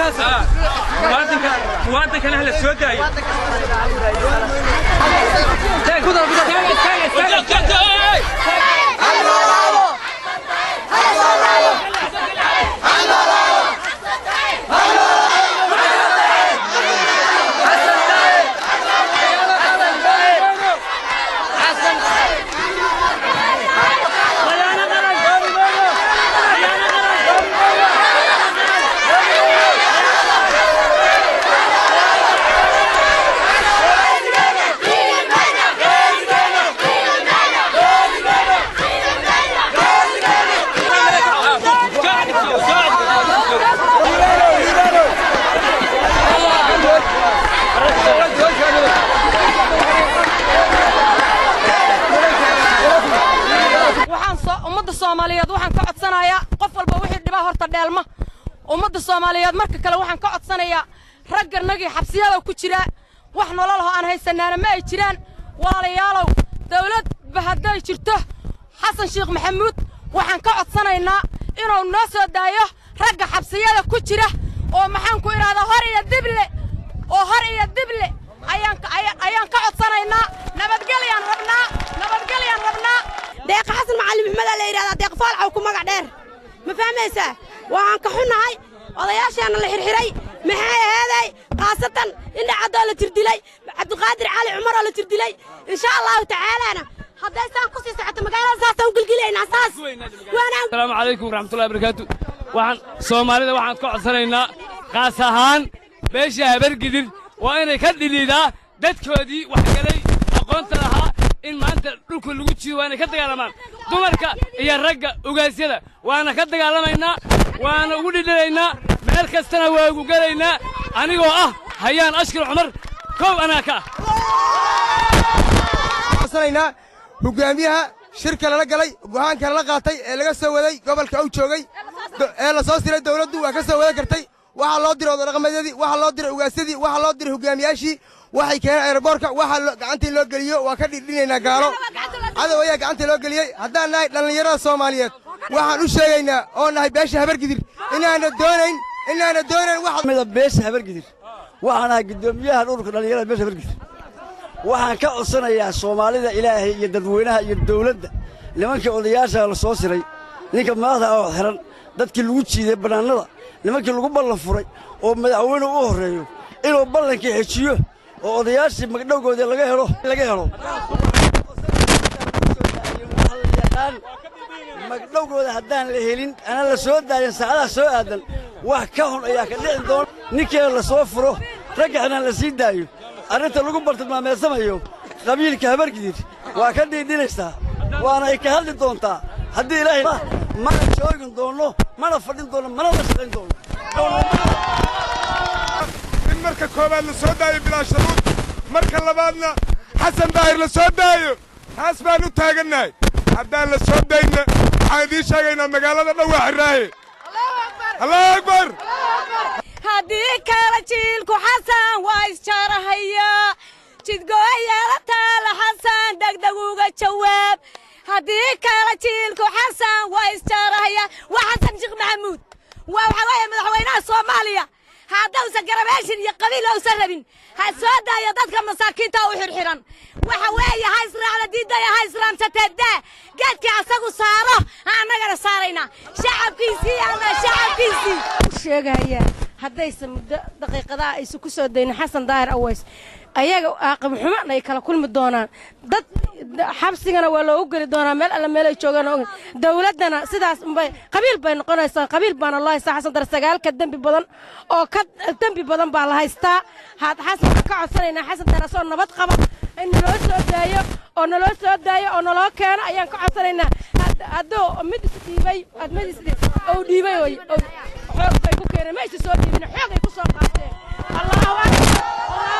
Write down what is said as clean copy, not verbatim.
Muwaadinka, muwaadinkana hala soo daayo. Istaag, istaag, istaag, istaag. Waxaan soo ummadda Soomaaliyeed waxaan ka codsanayaa, qof walba wixii dhibaa horta dheelma ummadda Soomaaliyeed. Marka kale waxaan ka codsanayaa ragganagii xabsiyada ku jira, wax nololahoo aan haysanaana ma ay jiraan. Walaalayaalow, dawladba hadday jirto, Xasan Sheekh Maxamuud waxaan ka codsanaynaa inuu noo soo daayo ragga xabsiyada ku jira oo, maxaan ku idhahdaa, hor iyo dible oo hor iyo dible ayaan ka codsanaynaa. Nabadgelyaan rabnaa, nabadgelyaan rabnaa. Deeqa Xasan Macalin Maxmedaa la yidhahdaa, Deeq Faalcaw ku magac dheer. Ma fahmaysaa? Waan ka xunnahay odayaasheenna la xirxiray, maxay aheeday, khaasatan Indhacaddoo la jirdilay, Cabdulqaadir Cali Cumaroo la jirdilay. Insha Allahu tacaalaana hadday saan ku sii socoto, magaalada saasaan u gelgelaynaa, saas waana. Asalaamu calaykum waraxmatullahi barakaatu. Waxaan Soomaalida waxaan ka codsanaynaa, qaas ahaan beesha Habargidir, waa inay ka dhiliidaa dadkoodii waxgalay, aqoonta lahaa in maanta dhulka lagu jiido. Waa inay ka dagaalamaan dumarka iyo ragga, ugaasyada. Waana ka dagaalamaynaa, waana ugu dhidhilaynaa, meel kastana waa ugu gelaynaa. Anigoo ah Hayaan Ashkir Cumar, kow anaa ka ah. Codsanaynaa hogaamiyaha shirka lala galay, go'aanka lala qaatay ee laga soo waday gobolka uu joogay ee la soo siray, dawladdu waa ka soo wadan kartay. Waxaa loo diray odadhaqameedyadii, waxaa loo diray ugaasyadii, waxaa loo diray hogaamiyaashii. Waxay keeneen airport-ka. Waxaa gacantii loo geliyo waa ka dhidhinaynaa. Gaalo cadow ayaa gacanta loo geliyey. Haddaan nahay dhallinyarada Soomaaliyeed, waxaan u sheegaynaa oo nahay beesha Habargidir inaana doonayn, inaana doonayn wax mida beesha Habargidir. Waxaan ahay guddoomiyaha dhulka dhallinyarada beesha Habargidir. Waxaan ka codsanayaa Soomaalida, Ilaahay iyo dadweynaha iyo dawladda, nimankii odayaasha la soo siray, ninka madaxda oo xihan, dadkii lagu jiiday bannaanada, nimankii lagu ballan furay oo madaxweyne u horreeyo, inuu ballankii xejiyo oo odayaashii magdhowgoodii laga helo, laga helo. Waxa la yaqaan magdhowgooda haddaan la helin ana la soo daayan, saacadaha soo aadan wax ka xun ayaa ka dhici doona. Ninkeeda la soo furo, ragga xidhan la sii daayo. Arrinta lagu bartilmaameedsamayo qabiilka Habargidir waa ka dhiidhinaysaa, waana ay ka hadli doontaa haddii Ilaahay. Mana joogin doonno, mana fadhin doonno, mana la shaqayn doonno. In marka koowaad la soo daayo bilaa sharuud, marka labaadna Xasan Daahir la soo daayo, taas baan u taagannahay. Haddaan la soo dayna, waxaan idiin sheegaynaa magaalada dhan waa xirraaye. Allahu akbar. Haddii kala jiilku Xasan waa isjarahaya, jidgooyala taala, Xasan degdeg uga jawaab. Haddii kala jiilku Xasan waa isjarahaya. Waa Xasan Sheekh Maxamuud, waa waxaa weeye madaxweynaha Soomaaliya. Haddausan garabeeshin iyo qabiil ousan rabin, ha soo daayo dadka masaakiinta u xirxiran. Waxa weeye ha israacda diidaya, ha israamsatee daa. Geedkii asagu saaro annagana saaraynaa, shacabkiisii ama shacabkiisii. U sheegayaa, haddaysan muddo daqiiqadaha aysan ku soo daynin Xasan Daahir Aways, ayaga aaqib xuman ay kala kulmi doonaan. Dad xabsigana waa loogu geli doonaa meel alle meel ay joogaan. Dawladdana sidaas unbay qabiil bay noqonaysaa, qabiil baana loo haystaa. Xasan Dar sagaalka dembi badan oo ka dembi badan baa la haystaa. Haad Xasan ka codsanaynaa, Xasan Dar asoo nabad qaba in naloo soo daayo oo naloo soo daayo oo naloo keeno ayaan ka codsanaynaa. Hadduu mid is dhiibay, mid is ou dhiibay, oo xoog bay ku keeneen. Ma isa soo dhiibin, xoog ay ku soo qaateen. Allahu akbar.